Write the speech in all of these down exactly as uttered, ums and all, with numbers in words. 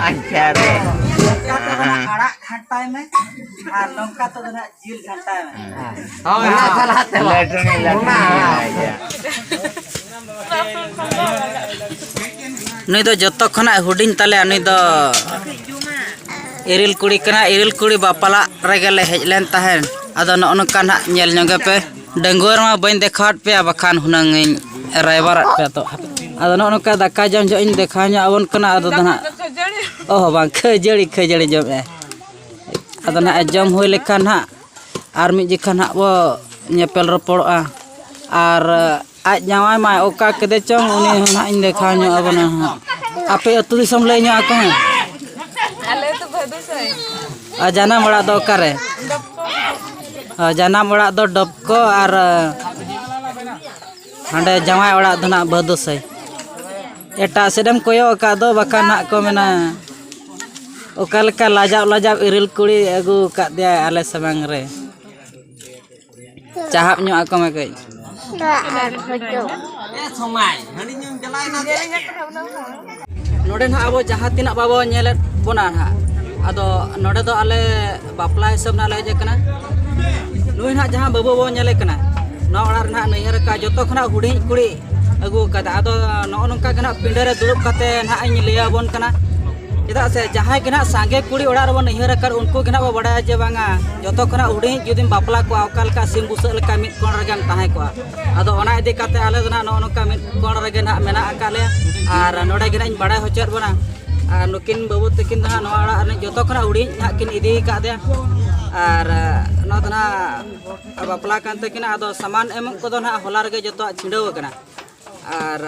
ᱟᱪᱪᱷᱟ ᱨᱮ᱾ ᱱᱚᱝᱠᱟ ᱛᱮᱫᱚ ᱱᱟᱜ ᱟᱲᱟᱜ ᱜᱷᱟᱱᱴᱟᱭ ᱢᱮ ᱟᱨ ᱱᱚᱝᱠᱟ ᱛᱮᱫᱚ ᱱᱟᱜ ᱡᱤᱞ ᱜᱷᱟᱱᱴᱟᱭ ᱢᱮ᱾ ᱦᱳᱭ, ᱦᱳᱭ᱾ ᱞᱟᱹᱴᱩ ᱱᱤᱡ, ᱞᱟᱹᱴᱩ ᱱᱤᱡ᱾ ᱱᱩᱭ ᱫᱚ ᱡᱚᱛᱚ ᱠᱷᱚᱱᱟᱜ ᱦᱩᱰᱤᱧ ᱛᱟᱞᱮᱭᱟ᱾ ᱱᱩᱭ ᱫᱚ ᱤᱨᱤᱞ ᱠᱩᱲᱤ ᱠᱟᱱᱟ᱾ ᱤᱨᱤᱞ ᱠᱩᱲᱤ ᱵᱟᱯᱞᱟᱜ ᱨᱮᱜᱮ ᱞᱮ ᱦᱮᱡ ᱞᱮᱱ ᱛᱟᱦᱮᱸᱫ᱾ ᱟᱫᱚ ᱱᱚᱜᱼᱚ ᱱᱚᱝᱠᱟ ᱱᱟᱦᱟᱜ ᱧᱮᱞ ᱧᱚᱜᱮ ᱯᱮ᱾ ᱰᱟᱺᱜᱩᱣᱟᱹ ᱨᱮᱢᱟ ᱵᱟᱹᱧ ᱫᱮᱠᱷᱟᱣᱟᱫ ᱯᱮᱭᱟ, ᱵᱟᱠᱷᱟᱱ ᱦᱩᱱᱟᱹᱝ ᱤᱧ ᱨᱟᱭᱵᱟᱨᱟᱫ ᱯᱮᱭᱟ ᱛᱚ᱾ ᱟᱫᱚ ᱱᱚᱜᱼᱚ ᱱᱚᱝᱠᱟ ᱫᱟᱠᱟ ᱡᱚᱢ ᱡᱚᱦᱚᱜ ᱤᱧ ᱫᱮᱠᱷᱟᱣ ᱧᱚᱜ ᱟᱵᱚᱱ ᱠᱟᱱᱟ᱾ ᱟᱫᱚ ᱫᱚ ᱱᱟᱦᱟᱜ, ᱚ ᱦᱚᱸ ᱵᱟᱝ, ᱠᱷᱟᱹᱡᱟᱹᱲᱤ, ᱠᱷᱟᱹᱡᱟᱹᱲᱤ ᱡᱚᱢᱮᱜᱼᱟᱭ᱾ ᱟᱫᱚ ᱱᱟᱦᱟᱜ ᱡᱚᱢ ᱦᱩᱭ ᱞᱮᱠᱷᱟᱱ ᱱᱟᱦᱟᱜ ᱟᱨ ᱢᱤᱫ ᱡᱚᱠᱷᱟ ᱱᱟᱦᱟᱜ ᱵᱚ ᱧᱮᱯᱮᱞ ᱨᱚᱯᱚᱲᱚᱜᱼᱟ᱾ ᱟᱨ ᱟᱡ ᱡᱟᱶᱟᱭ ᱢᱟ ᱚᱠᱟ ᱠᱮᱫᱮ ᱪᱚᱝ, ᱩᱱᱤ ᱦᱚᱸ ᱱᱟᱦᱟᱜ ᱤᱧ ᱫᱮᱠᱷᱟᱣ ᱧᱚᱜ ᱟᱵᱚᱱᱟ ᱦᱟᱸᱜ᱾ ᱟᱯᱮ ᱟᱹᱛᱩ ᱫᱤᱥᱚᱢ ᱞᱟᱹᱭ ᱧᱚᱜ ᱟᱠᱚ ᱦᱮᱸ᱾ ᱟᱞᱮ ᱟᱹᱛᱩ ᱵᱷᱟᱹᱫᱩ ᱥᱟᱹᱭ᱾ ᱟᱨ ᱡᱟᱱᱟᱢ ᱚᱲᱟᱜ ᱫᱚ ᱚᱠᱟᱨᱮ? ᱰᱚᱯᱠᱚ᱾ ᱟᱨ ᱡᱟᱱᱟᱢ ᱚᱲᱟᱜ ᱫᱚ ᱰᱚᱯᱠᱚ ᱟᱨ ᱦᱟᱸᱰᱮ ᱡᱟᱶᱟᱭ ᱚᱲᱟᱜ ᱫᱚ ᱱᱟᱜ ᱵᱷᱟᱹᱫᱩ ᱥᱟᱹᱭ᱾ ᱮᱴᱟᱜ ᱥᱮᱫ ᱮᱢ ᱠᱚᱭᱚᱜ ᱟᱠᱟᱫ ᱫᱚ, ᱵᱟᱠᱷᱟᱱ ᱱᱟᱜ ᱠᱚ ᱢᱮᱱᱟ, "ᱚᱠᱟ ᱞᱮᱠᱟ ᱞᱟᱡᱟᱣ ᱞᱟᱡᱟᱣ ᱤᱨᱤᱞ ᱠᱩᱲᱤ ᱟᱹᱜᱩ ᱟᱠᱟᱫ ᱫᱮᱭᱟᱭ ᱟᱞᱮ ᱥᱟᱢᱟᱝ ᱨᱮ?" ᱪᱟᱦᱟᱵ ᱧᱚᱜ ᱟᱠᱚ ᱢᱮ ᱠᱟᱹᱡ᱾ ᱱᱚᱰᱮ ᱱᱟᱦᱟᱜ ᱟᱵᱚ ᱡᱟᱦᱟᱸ ᱛᱤᱱᱟᱹᱜ ᱵᱟᱵᱚ ᱧᱮᱞᱮᱫ ᱵᱚᱱᱟ ᱱᱟᱦᱟᱜ, ᱟᱫᱚ ᱱᱚᱰᱮ ᱫᱚ ᱟᱞᱮ ᱵᱟᱯᱞᱟ ᱦᱤᱥᱟᱹᱵ ᱱᱟᱦᱟᱜ ᱞᱮ ᱦᱮᱡ ᱟᱠᱟᱱᱟ᱾ ᱱᱩᱭ ᱱᱟᱦᱟᱜ ᱡᱟᱦᱟᱸ ᱵᱟᱹᱵᱩ ᱵᱚ ᱧᱮᱞᱮ ᱠᱟᱱᱟ, ᱱᱚᱣᱟ ᱚᱲᱟᱜ ᱨᱮ ᱱᱟᱦᱟᱜ ᱱᱟᱹᱭᱦᱟᱹᱨ ᱟᱠᱟᱫ ᱡᱚᱛᱚ ᱠᱷᱚᱱᱟᱜ ᱦᱩᱰᱤᱧ ᱠᱩᱲᱤ ᱟᱹᱜᱩ ᱟᱠᱟᱫᱟ᱾ ᱟᱫᱚ ᱱᱚᱜᱼᱚ ᱱᱚᱝᱠᱟ ᱜᱮ ᱱᱟᱦᱟᱜ ᱯᱤᱸᱰᱟᱹ ᱨᱮ ᱫᱩᱲᱩᱵ ᱠᱟᱛᱮ ᱱᱟᱦᱟᱜ ᱤᱧ ᱞᱟᱹᱭ ᱟᱵᱚᱱ ᱠᱟᱱᱟ᱾ ᱪᱮᱫᱟᱜ ᱥᱮ ᱡᱟᱦᱟᱸᱭ ᱜᱮ ᱱᱟᱦᱟᱜ ᱥᱟᱸᱜᱮ ᱠᱩᱲᱤ ᱚᱲᱟᱜ ᱨᱮᱵᱚᱱ ᱱᱟᱹᱭᱦᱟᱹᱨ ᱟᱠᱟᱫ, ᱩᱱᱠᱩ ᱜᱮ ᱱᱟᱦᱟᱜ ᱵᱚ ᱵᱟᱲᱟᱭᱟ ᱡᱮ ᱵᱟᱝᱟ, ᱡᱚᱛᱚ ᱠᱷᱚᱱᱟᱜ ᱦᱩᱰᱤᱧ ᱡᱩᱫᱤᱢ ᱵᱟᱯᱞᱟ ᱠᱚᱣᱟ, ᱚᱠᱟ ᱞᱮᱠᱟ ᱥᱤᱢ ᱵᱩᱥᱟᱹᱜ ᱞᱮᱠᱟ ᱢᱤᱫ ᱠᱚᱬ ᱨᱮᱜᱮᱢ ᱛᱟᱦᱮᱸ ᱠᱚᱜᱼᱟ᱾ ᱟᱫᱚ ᱚᱱᱟ ᱤᱫᱤ ᱠᱟᱛᱮ ᱟᱞᱮ ᱫᱚ ᱱᱟᱦᱟᱜ ᱱᱚᱜᱼᱚ ᱱᱚᱝᱠᱟ ᱢᱤᱫ ᱠᱚᱬ ᱨᱮᱜᱮ ᱱᱟᱦᱟᱜ ᱢᱮᱱᱟᱜ ᱟᱠᱟᱫ ᱞᱮᱭᱟ᱾ ᱟᱨ ᱱᱚᱰᱮ ᱜᱮ ᱱᱟᱦᱟᱜ ᱤᱧ ᱵᱟᱲᱟᱭ ᱦᱚᱪᱚᱭᱮᱫ ᱵᱚᱱᱟ᱾ ᱟᱨ ᱱᱩᱠᱤᱱ ᱵᱟᱹᱵᱩ ᱛᱟᱹᱠᱤᱱ ᱫᱚ ᱱᱟᱦᱟᱜ ᱱᱚᱣᱟ ᱚᱲᱟᱜ ᱨᱤᱱᱤᱡ ᱡᱚᱛᱚ ᱠᱷᱚᱱᱟᱜ ᱦᱩᱰᱤᱧ ᱱᱟᱦᱟᱜ ᱠᱤᱱ ᱤᱫᱤ ᱟᱠᱟᱫᱮᱭᱟ᱾ ᱟᱨ ᱱᱚᱣᱟ ᱫᱚ ᱱᱟᱦᱟᱜ ᱵᱟᱯᱞᱟ ᱠᱟᱱ ᱛᱟᱹᱠᱤᱱᱟ᱾ ᱟᱫᱚ ᱥᱟᱢᱟᱱ ᱮᱢᱚᱜ ᱠᱚᱫᱚ ᱱᱟᱦᱟᱜ ᱦᱚᱞᱟ ᱨᱮᱜᱮ ᱡᱚᱛᱚᱣᱟᱜ ᱪᱷᱤᱰᱟᱹᱣ ᱟᱠᱟᱱᱟ᱾ ᱟᱨ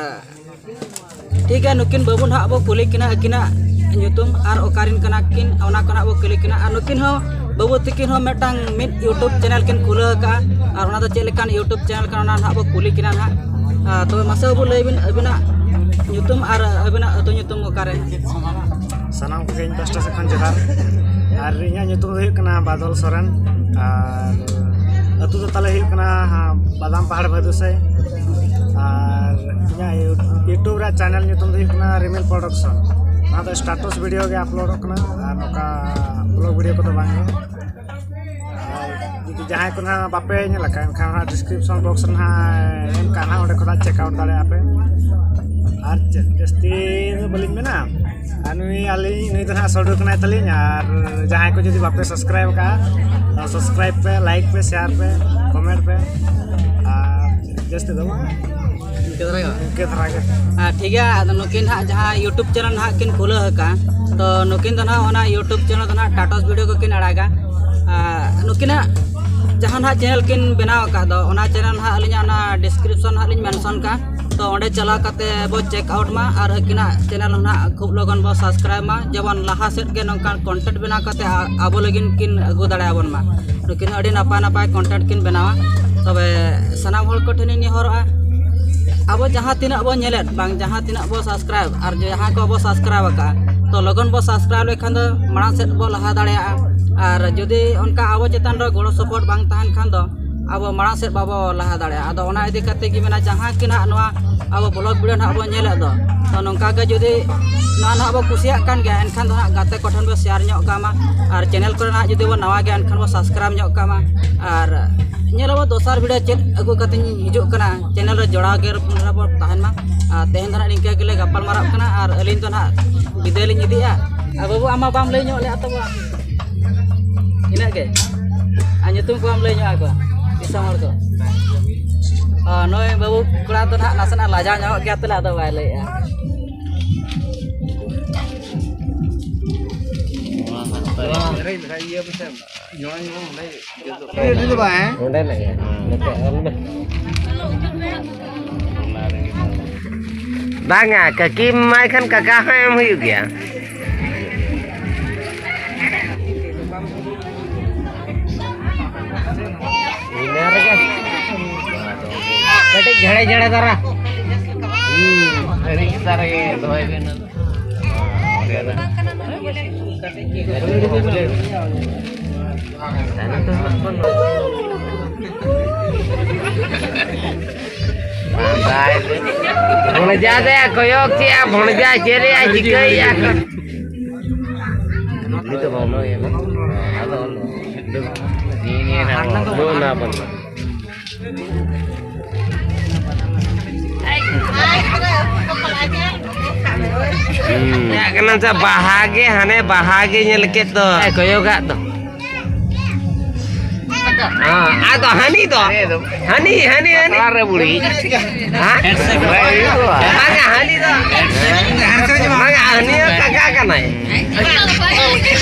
ᱴᱷᱤᱠ ᱜᱮᱭᱟ, ᱱᱩᱠᱤᱱ ᱵᱟᱹᱵᱩ ᱱᱟᱦᱟᱜ ᱵᱚ ᱠᱩᱞᱤ ᱠᱤᱱᱟ ᱟᱹᱠᱤᱱᱟᱜ ᱧᱩᱛᱩᱢ ᱟᱨ ᱚᱠᱟᱨᱮᱱ ᱠᱟᱱᱟ ᱠᱤᱱ, ᱚᱱᱟ ᱠᱚ ᱱᱟᱦᱟᱜ ᱵᱚ ᱠᱩᱞᱤ ᱠᱤᱱᱟ᱾ ᱟᱨ ᱱᱩᱠᱤᱱ ᱦᱚᱸ ᱵᱟᱹᱵᱩ ᱛᱟᱹᱠᱤᱱ ᱦᱚᱸ ᱢᱤᱫᱴᱟᱝ ᱢᱤᱫ YouTube channel ᱠᱤᱱ ᱠᱷᱩᱞᱟᱹᱣ ᱟᱠᱟᱫᱼᱟ᱾ ᱟᱨ ᱚᱱᱟ ᱫᱚ ᱪᱮᱫ ᱞᱮᱠᱟᱱ YouTube channel ᱠᱟᱱᱟ, ᱚᱱᱟ ᱱᱟᱦᱟᱜ ᱵᱚ ᱠᱩᱞᱤ ᱠᱤᱱᱟ ᱱᱟᱦᱟᱜ᱾ ᱟᱨ ᱛᱚᱵᱮ ᱢᱟᱥᱮ ᱵᱟᱹᱵᱩ, ᱞᱟᱹᱭ ᱵᱤᱱ ᱟᱹᱵᱤᱱᱟᱜ ᱧᱩᱛᱩᱢ ᱟᱨ ᱟᱹᱵᱤᱱᱟᱜ ᱟᱹᱛᱩ ᱧᱩᱛᱩᱢ ᱚᱠᱟᱨᱮ? ᱥᱟᱱᱟᱢ ᱠᱚᱜᱮ ᱤᱧ ᱯᱟᱥᱴᱟ ᱥᱮᱫ ᱠᱷᱚᱱ ᱡᱚᱦᱟᱨ᱾ ᱟᱨ ᱤᱧᱟᱹᱜ ᱧᱩᱛᱩᱢ ᱫᱚ ᱦᱩᱭᱩᱜ ᱠᱟᱱᱟ ᱵᱟᱫᱚᱞ ᱥᱚᱨᱮᱱ᱾ ᱟᱨ ᱟᱹᱛᱩ ᱫᱚ ᱛᱟᱞᱮ ᱦᱩᱭᱩᱜ ᱠᱟᱱᱟ, ᱦᱟᱸ, ᱵᱟᱫᱟᱢ ᱯᱟᱦᱟᱲ ᱵᱷᱟᱹᱫᱩᱥᱟᱹᱭ᱾ ᱟᱨ ᱤᱧᱟᱹᱜ ᱤᱭᱩ-, YouTube ᱨᱮ ᱪᱮᱱᱮᱞ ᱧᱩᱛᱩᱢ ᱫᱚ ᱦᱩᱭᱩᱜ ᱠᱟᱱᱟ ᱨᱤᱢᱤᱞ ᱯᱨᱚᱰᱟᱠᱥᱚᱱ᱾ ᱱᱚᱣᱟ ᱫᱚ ᱥᱴᱮᱴᱟᱥ ᱵᱷᱤᱰᱤᱭᱳ ᱜᱮ ᱟᱯᱞᱳᱰᱚᱜ ᱠᱟᱱᱟ, ᱟᱨ ᱱᱚᱝᱠᱟ ᱵᱞᱚᱜ ᱵᱷᱤᱰᱤᱭᱳ ᱠᱚᱫᱚ ᱵᱟᱝ ᱜᱮ᱾ ᱟᱨ ᱡᱩᱫᱤ ᱡᱟᱦᱟᱸᱭ ᱠᱚ ᱱᱟᱦᱟᱜ ᱵᱟᱯᱮ ᱧᱮᱞ ᱟᱠᱟᱫ, ᱮᱱᱠᱷᱟᱱ ᱱᱟᱦᱟᱜ ᱰᱤᱥᱠᱨᱤᱯᱥᱚᱱ ᱵᱚᱠᱥ ᱨᱮ ᱱᱟᱦᱟᱜ ᱮᱢ ᱠᱟᱜᱼᱟ, ᱱᱟᱦᱟᱜ ᱚᱸᱰᱮ ᱠᱷᱚᱱᱟᱜ ᱪᱮᱠ ᱟᱣᱩᱴ ᱫᱟᱲᱮᱭᱟᱜᱼᱟ ᱯᱮ᱾ ᱟᱨ ᱪᱮᱫ ᱡᱟᱹᱥᱛᱤ ᱫᱚ ᱵᱟᱹᱞᱤᱧ ᱢᱮᱱᱟ᱾ ᱟᱨ ᱱᱩᱭ ᱟᱹᱞᱤᱧ, ᱱᱩᱭ ᱫᱚ ᱱᱟᱦᱟᱜ ᱥᱚᱰᱚ ᱠᱟᱱᱟᱭ ᱛᱟᱹᱞᱤᱧ, ᱟᱨ ᱡᱟᱦᱟᱸᱭ ᱠᱚ ᱡᱩᱫᱤ ᱵᱟᱯᱮ ᱥᱟᱵᱥᱠᱨᱟᱭᱤᱵ ᱟᱠᱟᱫᱼᱟ, ᱥᱟᱵᱥᱠᱨᱟᱭᱤᱵ ᱯᱮ, ᱞᱟᱭᱤᱠ ᱯᱮ, ᱥᱮᱭᱟᱨ ᱯᱮ, ᱠᱚᱢᱮᱱᱴ ᱯᱮ᱾ ᱟᱨ ᱡᱟᱹᱥᱛᱤ ᱫᱚ ᱵᱟᱝ, ᱤᱱᱠᱟᱹ ᱫᱷᱟᱨᱟ ᱜᱮ᱾ ᱤᱱᱠᱟᱹ ᱫᱷᱟᱨᱟ ᱜᱮ᱾ ᱟᱨ ᱴᱷᱤᱠ ᱜᱮᱭᱟ, ᱟᱫᱚ ᱱᱩᱠᱤᱱ ᱦᱟᱸᱜ ᱡᱟᱦᱟᱸ YouTube ᱪᱮᱱᱮᱞ ᱱᱟᱦᱟᱜ ᱠᱤᱱ ᱠᱷᱩᱞᱟᱹᱣ ᱟᱠᱟᱫᱼᱟ, ᱛᱚ ᱱᱩᱠᱤᱱ ᱫᱚ ᱱᱟᱦᱟᱜ ᱚᱱᱟ YouTube ᱪᱮᱱᱮᱞ ᱫᱚ ᱱᱟᱦᱟᱜ ᱴᱟᱴᱚᱥ ᱵᱷᱤᱰᱤᱭᱳ ᱠᱚᱠᱤᱱ ᱟᱲᱟᱜᱟ᱾ ᱟᱨ ᱱᱩᱠᱤᱱᱟᱜ ᱡᱟᱦᱟᱸ ᱱᱟᱦᱟᱜ ᱪᱮᱱᱮᱞ ᱠᱤᱱ ᱵᱮᱱᱟᱣ ᱟᱠᱟᱫ ᱫᱚ, ᱚᱱᱟ ᱪᱮᱱᱮᱞ ᱱᱟᱦᱟᱜ ᱟᱹᱞᱤᱧᱟᱜ ᱚᱱᱟ ᱰᱤᱥᱠᱨᱤᱯᱥᱚᱱ ᱱᱟᱦᱟᱜ ᱞᱤᱧ ᱢᱮᱱᱥᱚᱱ ᱠᱟᱜᱼᱟ, ᱛᱚ ᱚᱸᱰᱮ ᱪᱟᱞᱟᱣ ᱠᱟᱛᱮ ᱵᱚ ᱪᱮᱠ ᱟᱣᱩᱴ ᱢᱟ, ᱟᱨ ᱦᱟᱹᱠᱤᱱᱟᱜ ᱪᱮᱱᱮᱞ ᱦᱚᱸ ᱱᱟᱦᱟᱜ ᱠᱷᱩᱵ ᱞᱚᱜᱚᱱ ᱵᱚ ᱥᱟᱵᱥᱠᱨᱟᱭᱤᱵ ᱢᱟ, ᱡᱮᱢᱚᱱ ᱞᱟᱦᱟ ᱥᱮᱫ ᱜᱮ ᱱᱚᱝᱠᱟᱱ ᱠᱚᱱᱴᱮᱱᱴ ᱵᱮᱱᱟᱣ ᱠᱟᱛᱮ ᱟ-, ᱟᱵᱚ ᱞᱟᱹᱜᱤᱫ ᱠᱤᱱ ᱟᱹᱜᱩ ᱫᱟᱲᱮᱭᱟᱵᱚᱱ ᱢᱟ᱾ ᱱᱩᱠᱤᱱ ᱦᱚᱸ ᱟᱹᱰᱤ ᱱᱟᱯᱟᱭ ᱱᱟᱯᱟᱭ ᱠᱚᱱᱴᱮᱱᱴ ᱠᱤᱱ ᱵᱮᱱᱟᱣᱟ᱾ ᱛᱚᱵᱮ ᱥᱟᱱᱟᱢ ᱦᱚᱲ ᱠᱚ ᱴᱷᱮᱱᱤᱧ ᱱᱮᱦᱚᱨᱚᱜᱼᱟ, ᱟᱵᱚ ᱡᱟᱦᱟᱸ ᱛᱤᱱᱟᱹᱜ ᱵᱚᱱ ᱧᱮᱞᱮᱫ, ᱵᱟᱝ ᱡᱟᱦᱟᱸ ᱛᱤᱱᱟᱹᱜ ᱵᱚ ᱥᱟᱵᱥᱠᱨᱟᱭᱤᱵ, ᱟᱨ ᱡᱟᱦᱟᱸ ᱠᱚ ᱵᱚ ᱥᱟᱵᱥᱠᱨᱟᱭᱤᱵ ᱟᱠᱟᱫᱼᱟ, ᱛᱚ ᱞᱚᱜᱚᱱ ᱵᱚ ᱥᱟᱵᱥᱠᱨᱟᱭᱤᱵ ᱞᱮᱠᱷᱟᱱ ᱫᱚ ᱢᱟᱲᱟᱝ ᱥᱮᱫ ᱵᱚ ᱞᱟᱦᱟ ᱫᱟᱲᱮᱭᱟᱜᱼᱟ᱾ ᱟᱨ ᱡᱩᱫᱤ ᱚᱱᱠᱟ ᱟᱵᱚ ᱪᱮᱛᱟᱱ ᱨᱮ ᱜᱚᱲᱚ ᱥᱚᱯᱚᱦᱚᱫ ᱵᱟᱝ ᱛᱟᱦᱮᱱ ᱠᱷᱟᱱ ᱫᱚ ᱟᱵᱚ ᱢᱟᱲᱟᱝ ᱥᱮᱫ ᱵᱟᱵᱚ ᱞᱟᱦᱟ ᱫᱟᱲᱮᱭᱟᱜᱼᱟ᱾ ᱟᱫᱚ ᱚᱱᱟ ᱤᱫᱤ ᱠᱟᱛᱮ ᱜᱮ ᱢᱮᱱᱟ, ᱡᱟᱦᱟᱸ ᱜᱮ ᱱᱟᱦᱟᱜ ᱱᱚᱣᱟ ᱟᱵᱚ ᱵᱞᱚᱜ ᱵᱷᱤᱰᱤᱭᱳ ᱱᱟᱦᱟᱜ ᱵᱚᱱ ᱧᱮᱞᱮᱫ ᱫᱚ, ᱛᱚ ᱱᱚᱝᱠᱟ ᱜᱮ ᱡᱩᱫᱤ ᱱᱚᱣᱟ ᱱᱟᱦᱟᱜ ᱵᱚ ᱠᱩᱥᱤᱭᱟᱜ ᱠᱟᱱ ᱜᱮᱭᱟ, ᱮᱱᱠᱷᱟᱱ ᱫᱚ ᱱᱟᱦᱟᱜ ᱜᱟᱛᱮ ᱠᱚᱴᱷᱮᱱ ᱵᱚ ᱥᱮᱭᱟᱨ ᱧᱚᱜ ᱠᱟᱜ ᱢᱟ᱾ ᱟᱨ ᱪᱮᱱᱮᱞ ᱠᱚᱨᱮ ᱱᱟᱦᱟᱜ ᱡᱩᱫᱤ ᱵᱚᱱ ᱱᱟᱣᱟ ᱜᱮᱭᱟ, ᱮᱱᱠᱷᱟᱱ ᱵᱚ ᱥᱟᱵᱥᱠᱨᱟᱭᱤᱵ ᱧᱚᱜ ᱠᱟᱜ ᱢᱟ᱾ ᱟᱨ ᱧᱮᱞ ᱟᱵᱚ ᱫᱚᱥᱟᱨ ᱵᱷᱤᱰᱤᱭᱳ ᱪᱮᱫ ᱟᱹᱜᱩ ᱠᱟᱛᱮᱧ ᱦᱤᱡᱩᱜ ᱠᱟᱱᱟ, ᱪᱮᱱᱮᱞ ᱨᱮ ᱡᱚᱲᱟᱣ ᱜᱮ ᱵᱚᱱ ᱛᱟᱦᱮᱱ ᱢᱟ᱾ ᱟᱨ ᱛᱮᱦᱮᱧ ᱫᱚ ᱱᱟᱦᱟᱜ ᱱᱤᱝᱠᱟᱹ ᱜᱮᱞᱮ ᱜᱟᱯᱟᱞ ᱢᱟᱨᱟᱜ ᱠᱟᱱᱟ, ᱟᱨ ᱟᱹᱞᱤᱧ ᱫᱚ ᱱᱟᱦᱟᱜ ᱵᱤᱫᱟᱹᱭ ᱞᱤᱧ ᱤᱫᱤᱜᱼᱟ᱾ ᱟᱨ ᱵᱟᱹᱵᱩ, ᱟᱢ ᱢᱟ ᱵᱟᱢ ᱞᱟᱹᱭ ᱧᱚᱜ ᱞᱮᱫᱼᱟ ᱛᱟᱵᱚ᱾ ᱤᱱᱟᱹᱜ ᱜᱮ᱾ ᱟᱨ ᱧᱩᱛᱩᱢ ᱠᱚ ᱵᱟᱢ ᱞᱟᱹᱭ ᱧᱚᱜ ᱟᱠᱚᱣᱟ ᱫᱤᱥᱚᱢ ᱦᱚᱲ ᱠᱚ? ᱚ, ᱱᱩᱭ ᱵᱟᱹᱵᱩ ᱠᱚᱲᱟ ᱫᱚ ᱱᱟᱦᱟᱜ ᱱᱟᱥᱮᱱᱟᱜ ᱞᱟᱡᱟᱣ ᱧᱚᱜᱚᱜ ᱜᱮᱭᱟ, ᱛᱟᱦᱞᱮ ᱟᱫᱚ ᱵᱟᱭ ᱞᱟᱹᱭᱮᱜᱼᱟ᱾ ᱚᱸᱰᱮ ᱞᱟᱹᱭ᱾ ᱵᱟᱝᱟ, ᱠᱟᱹᱠᱤ ᱮᱢᱟᱭ ᱠᱷᱟᱱ ᱠᱟᱠᱟ ᱦᱚᱸ ᱮᱢ ᱦᱩᱭᱩᱜ ᱜᱮᱭᱟ᱾ ᱤᱱᱟᱹ ᱨᱮᱜᱮ᱾ ᱠᱟᱹᱴᱤᱡ ᱡᱷᱮᱲᱮ ᱡᱷᱮᱲᱮ ᱫᱷᱟᱨᱟ᱾ ᱦᱩᱸ, ᱟᱹᱰᱤ ᱫᱷᱟᱨᱟ ᱜᱮ ᱫᱚᱦᱚᱭ ᱵᱮᱱ᱾ ᱛᱟᱭᱱᱚᱢ ᱛᱮ ᱦᱚᱸ ᱵᱟᱝ᱾ ᱵᱷᱚᱬᱡᱟ ᱫᱚᱭᱟ ᱠᱚᱭᱚᱜ ᱠᱮᱜᱼᱟ, ᱵᱷᱚᱬᱡᱟ ᱪᱮᱫ ᱨᱮᱭᱟᱜ ᱪᱤᱠᱟᱹᱭᱮᱜᱼᱟ ᱠᱚ᱾ ᱱᱤᱛᱚᱜ ᱵᱟᱵᱚᱱ ᱞᱟᱹᱭᱟ᱾ ᱟᱫᱚ ᱱᱚᱜᱼᱚ ᱱᱟ ᱵᱚᱱ᱾ ᱦᱩᱸ᱾ ᱪᱟᱜ ᱠᱟᱱᱟ ᱥᱮ ᱵᱟᱦᱟ ᱜᱮ, ᱦᱟᱱᱮ ᱵᱟᱦᱟ ᱜᱮ ᱧᱮᱞ ᱠᱮᱫ ᱫᱚ᱾ ᱮ, ᱠᱚᱭᱚᱜᱟᱜ ᱫᱚ᱾ ᱦᱮᱸ, ᱟᱫᱚ ᱦᱟᱹᱱᱤ ᱫᱚ᱾ ᱦᱟᱹᱱᱤ, ᱦᱟᱹᱱᱤ, ᱦᱟᱹᱱᱤ᱾ ᱚᱠᱟᱨᱮ ᱵᱩᱲᱦᱤ? ᱦᱮᱸ? ᱵᱟᱝᱟ, ᱦᱟᱹᱱᱤ ᱫᱚ᱾ ᱵᱟᱝᱟ, ᱦᱟᱹᱱᱤ ᱦᱚᱸ ᱠᱟᱠᱟ ᱠᱟᱱᱟᱭ᱾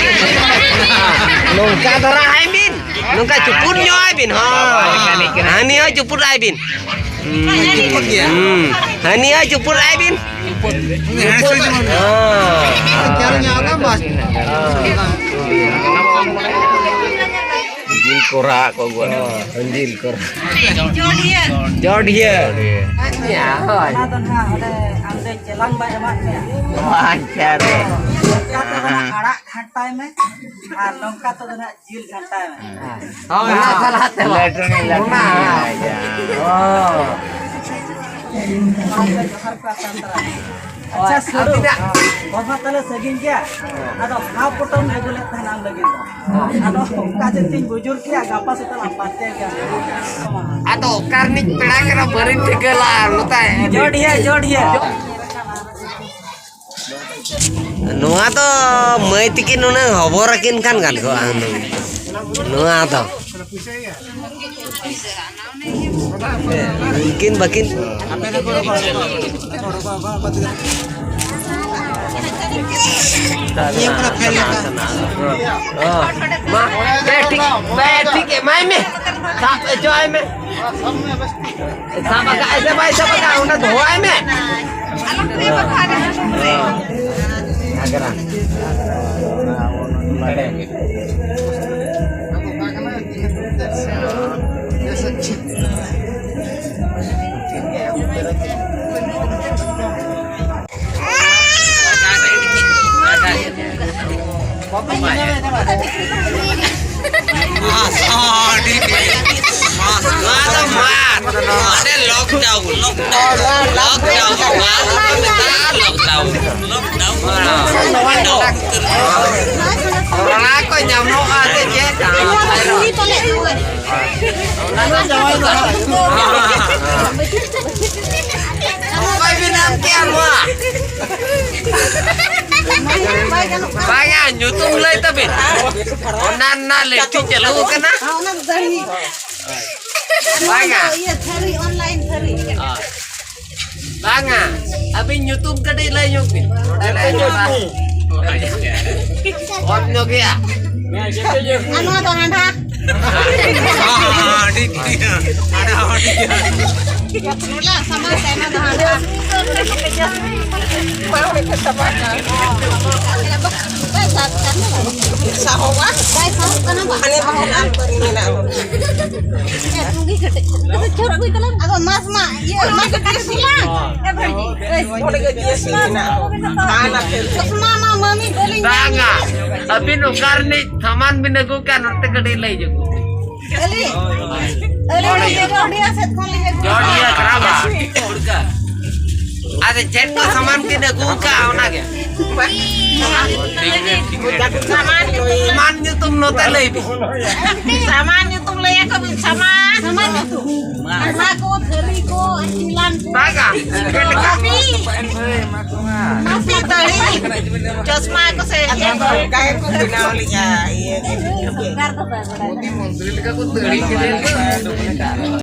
ᱱᱚᱝᱠᱟ ᱫᱷᱟᱨᱟ ᱟᱭ ᱵᱤᱱ᱾ ᱱᱚᱝᱠᱟ ᱪᱩᱯᱩᱫ ᱧᱚᱜ ᱟᱭ ᱵᱤᱱ, ᱦᱚᱸ᱾ ᱦᱟᱹᱱᱤ ᱦᱚᱸ ᱪᱩᱯᱩᱫ ᱟᱭ ᱵᱤᱱ᱾ ᱦᱩᱸ᱾ ᱦᱟᱹᱱᱤ ᱦᱚᱸ ᱪᱩᱯᱩᱫ ᱟᱭ ᱵᱤᱱ᱾ ᱦᱚᱸ᱾ ᱡᱤᱞ ᱠᱚᱨᱟ ᱠᱚ ᱟᱹᱜᱩᱣᱟᱜ ᱠᱚᱣᱟ᱾ ᱡᱤᱞ ᱠᱚᱨᱟ᱾ ᱡᱚᱰᱷᱤᱭᱟᱹ᱾ ᱡᱚᱰᱷᱤᱭᱟᱹ᱾ ᱦᱳᱭ᱾ ᱚᱱᱟ ᱫᱚ ᱱᱟᱦᱟᱜ ᱚᱸᱰᱮ ᱟᱢ ᱫᱚ ᱪᱮᱞᱟᱝ ᱵᱟᱭ ᱮᱢᱟᱫ ᱢᱮᱭᱟ᱾ ᱟᱪᱪᱷᱟ ᱨᱮ᱾ ᱱᱚᱝᱠᱟ ᱛᱮᱫᱚ ᱱᱟᱦᱟᱜ ᱟᱲᱟᱜ ᱜᱷᱟᱱᱴᱟᱭ ᱢᱮ ᱟᱨ ᱱᱚᱝᱠᱟ ᱛᱮᱫᱚ ᱱᱟᱦᱟᱜ ᱡᱤᱞ ᱜᱷᱟᱱᱴᱟᱭ ᱢᱮ᱾ ᱦᱳᱭ, ᱚᱱᱟ ᱦᱳᱭ᱾ ᱥᱟᱞᱟᱜ ᱛᱮ ᱵᱟᱝ᱾ ᱞᱟᱹᱴᱩ ᱞᱟᱹᱴᱩ᱾ ᱚᱱᱟ᱾ ᱦᱳᱭ᱾ ᱟᱪᱪᱷᱟ, ᱥᱟᱹᱨᱩ᱾ ᱵᱟᱵᱟ ᱛᱟᱞᱮ ᱥᱟᱺᱜᱤᱧ ᱜᱮᱭᱟ᱾ ᱟᱫᱚ ᱦᱟᱯ ᱯᱚᱴᱚᱢ ᱟᱹᱜᱩ ᱞᱮᱫ ᱛᱟᱦᱮᱱᱟ ᱟᱢ ᱞᱟᱹᱜᱤᱫ ᱫᱚ᱾ ᱟᱫᱚ ᱚᱱᱠᱟ ᱪᱮᱫ ᱛᱤᱧ ᱵᱩᱡᱩᱨ ᱠᱮᱭᱟ, ᱜᱟᱯᱟ ᱥᱮᱛᱟᱜ ᱞᱟᱝ ᱯᱟᱱᱛᱮ ᱜᱮᱭᱟ᱾ ᱟᱫᱚ ᱚᱠᱟ ᱨᱤᱱᱤᱡ ᱯᱮᱲᱟ ᱠᱟᱱᱟ ᱵᱟᱹᱞᱤᱧ ᱴᱷᱤᱠᱟᱹ ᱞᱟᱜᱼᱟ, ᱱᱚᱛᱮ᱾ ᱡᱚᱰᱷᱤᱭᱟᱹ, ᱡᱚᱰᱷᱤᱭᱟᱹ᱾ ᱱᱚᱣᱟ ᱫᱚ ᱢᱟᱹᱭ ᱛᱤᱠᱤᱱ ᱱᱩᱱᱟᱹᱝ ᱦᱚᱵᱚᱨ ᱟᱹᱠᱤᱱ ᱠᱷᱟᱱ ᱜᱟᱱ ᱠᱚᱜᱼᱟ ᱦᱩᱱᱟᱹᱝ᱾ ᱱᱚᱣᱟ ᱫᱚ᱾ ᱩᱱᱠᱤᱱ ᱵᱟᱹᱠᱤᱱ᱾ ᱢᱟ, ᱵᱮ ᱴᱷᱤᱠ, ᱵᱮ ᱴᱷᱤᱠ ᱮᱢᱟᱭ ᱢᱮ᱾ ᱥᱟᱵ ᱦᱚᱪᱚ ᱟᱭ ᱢᱮ᱾ ᱥᱟᱵ ᱟᱠᱟᱫ ᱟᱭ ᱥᱮ ᱵᱟᱭ ᱥᱟᱵ ᱟᱠᱟᱫ, ᱚᱸᱰᱮ ᱫᱚᱦᱚ ᱟᱭ ᱢᱮ᱾ ᱟᱜᱽᱨᱟ᱾ ᱢᱟᱥ, ᱟᱹᱰᱤ ᱵᱮᱥ᱾ ᱢᱟᱥ, ᱱᱚᱣᱟ ᱫᱚ ᱢᱟᱥ᱾ ᱢᱟᱱᱮ ᱞᱚᱠᱰᱟᱣᱩᱱ᱾ ᱞᱚᱠᱰᱟᱣᱩᱱ᱾ ᱱᱚᱣᱟ ᱫᱚᱠᱚ ᱢᱮᱛᱟᱜᱼᱟ ᱞᱚᱠᱰᱟᱣᱩᱱ᱾ ᱚᱱᱟ ᱠᱚ ᱧᱟᱢᱚᱜᱼᱟ ᱥᱮ ᱪᱮᱫ? ᱚᱠᱚᱭ ᱵᱮᱱ ᱮᱢ ᱠᱮᱜᱼᱟ ᱱᱚᱣᱟ? ᱵᱟᱝᱟ, ᱧᱩᱛᱩᱢ ᱞᱟᱹᱭ ᱛᱟᱵᱤᱱ᱾ ᱚᱱᱟ ᱨᱮᱱᱟᱜ ᱞᱮᱴᱷᱤ ᱪᱟᱹᱞᱩ ᱟᱠᱟᱱᱟ᱾ ᱵᱟᱝᱟ᱾ ᱚᱱᱟ ᱫᱚ ᱤᱭᱟᱹ ᱛᱷᱟᱹᱨᱤ, online ᱛᱷᱟᱹᱨᱤ᱾ ᱦᱳᱭ᱾ ᱵᱟᱝᱟ, ᱟᱹᱵᱤᱱ ᱧᱩᱛᱩᱢ ᱠᱟᱹᱴᱤᱡ ᱞᱟᱹᱭ ᱧᱚᱜ ᱵᱤᱱ᱾ ᱚᱞ ᱧᱚᱜ ᱜᱮᱭᱟ᱾ ᱟᱨ ᱱᱚᱣᱟ ᱫᱚ ᱦᱟᱸᱰᱷᱟ᱾ ᱦᱳᱭ, ᱦᱳᱭ, ᱦᱳᱭ, ᱴᱷᱤᱠ ᱜᱮᱭᱟ᱾ ᱦᱟᱸᱰᱷᱟ, ᱦᱳᱭ, ᱴᱷᱤᱠ ᱜᱮᱭᱟ᱾ ᱵᱚᱞᱮ ᱥᱟᱢᱟᱱ ᱛᱟᱭᱢᱟ ᱫᱚ ᱦᱟᱸᱰᱷᱟ᱾ ᱥᱟᱦᱚᱵᱟ᱾ ᱵᱟᱭ ᱥᱟᱦᱚᱵ ᱠᱟᱱᱟ ᱵᱟ᱾ ᱦᱟᱱᱮ ᱵᱟᱦᱟ ᱟᱨ ᱯᱟᱹᱨᱤ ᱢᱮᱱᱟᱜᱼᱟ᱾ ᱮ, ᱛᱩᱜᱤ ᱠᱟᱹᱴᱤᱡ᱾ ᱟᱫᱚ ᱪᱷᱚᱨ ᱟᱹᱜᱩᱭ ᱛᱟᱞᱟᱝ᱾ ᱟᱫᱚ ᱢᱟᱥ ᱢᱟ, ᱤᱭᱟᱹ, ᱢᱟᱥ ᱠᱟᱹᱴᱤᱡ ᱥᱤᱞᱟ᱾ ᱮ, ᱵᱷᱟᱹᱡᱤ᱾ ᱚᱸᱰᱮ ᱜᱮ ᱡᱤᱭᱟᱹ ᱥᱤᱞ ᱢᱮᱱᱟᱜᱼᱟ᱾ ᱦᱟᱱᱟ ᱯᱷᱮᱨ᱾ ᱪᱚᱥᱢᱟ ᱢᱟ ᱢᱟᱹᱢᱤ ᱜᱚᱞᱤᱧ ᱵᱟᱝᱟ᱾ ᱟᱹᱵᱤᱱ ᱚᱠᱟ ᱨᱤᱱᱤᱡ ᱥᱟᱢᱟᱱ ᱵᱤᱱ ᱟᱹᱜᱩ ᱠᱟᱜ, ᱱᱚᱛᱮ ᱠᱟᱹᱴᱤᱡ ᱞᱟᱹᱭ ᱧᱚᱜ ᱵᱤᱱ᱾ ᱟᱹᱞᱤᱧ? ᱟᱹᱞᱤᱧ ᱡᱚᱰᱤᱭᱟ ᱥᱮᱫ ᱠᱷᱚᱱ ᱞᱤᱧ ᱟᱹᱜᱩ ᱡᱚᱰᱤᱭᱟ ᱠᱟᱜᱼᱟ᱾ ᱠᱷᱟᱨᱟᱵᱟ᱾ ᱟᱫᱚ ᱪᱮᱫ ᱠᱚ ᱥᱟᱢᱟᱱ ᱵᱤᱱ ᱟᱹᱜᱩ ᱠᱟᱜᱼᱟ, ᱚᱱᱟᱜᱮ? ᱥᱟᱢᱟᱱ ᱧᱩᱛᱩᱢ᱾ ᱥᱟᱢᱟᱱ ᱧᱩᱛᱩᱢ ᱱᱚᱛᱮ ᱞᱟᱹᱭ ᱵᱤᱱ᱾ ᱥᱟᱢᱟᱱ ᱧᱩᱛᱩᱢ ᱞᱟᱹᱭ ᱟᱠᱚ ᱵᱤᱱ, ᱥᱟᱢᱟᱱ᱾ ᱥᱟᱢᱟᱱ ᱧᱩᱛᱩᱢ᱾ ᱦᱟᱥᱟ ᱠᱚ, ᱛᱷᱟᱹᱨᱤ ᱠᱚ, ᱟᱨ ᱪᱤᱞᱟᱱ ᱠᱚ᱾ ᱵᱟᱝᱟ᱾ ᱠᱟᱹᱯᱤ᱾ ᱢᱟᱥᱮ ᱛᱟᱹᱲᱤ᱾ ᱪᱚᱥᱢᱟ ᱠᱚ ᱥᱮ ᱤᱭᱟᱹ ᱠᱚ᱾ ᱚᱱᱠᱟ ᱜᱮᱠᱚ ᱵᱮᱱᱟᱣ ᱞᱮᱜᱼᱟ, ᱤᱭᱟᱹ ᱜᱮ᱾ ᱥᱚᱨᱠᱟᱨ ᱫᱚ ᱵᱟᱭ ᱵᱟᱲᱟᱭᱟ᱾ ᱢᱚᱱᱛᱨᱤ ᱞᱮᱠᱟ ᱠᱚ ᱛᱟᱹᱲᱤ ᱠᱮᱫᱟ᱾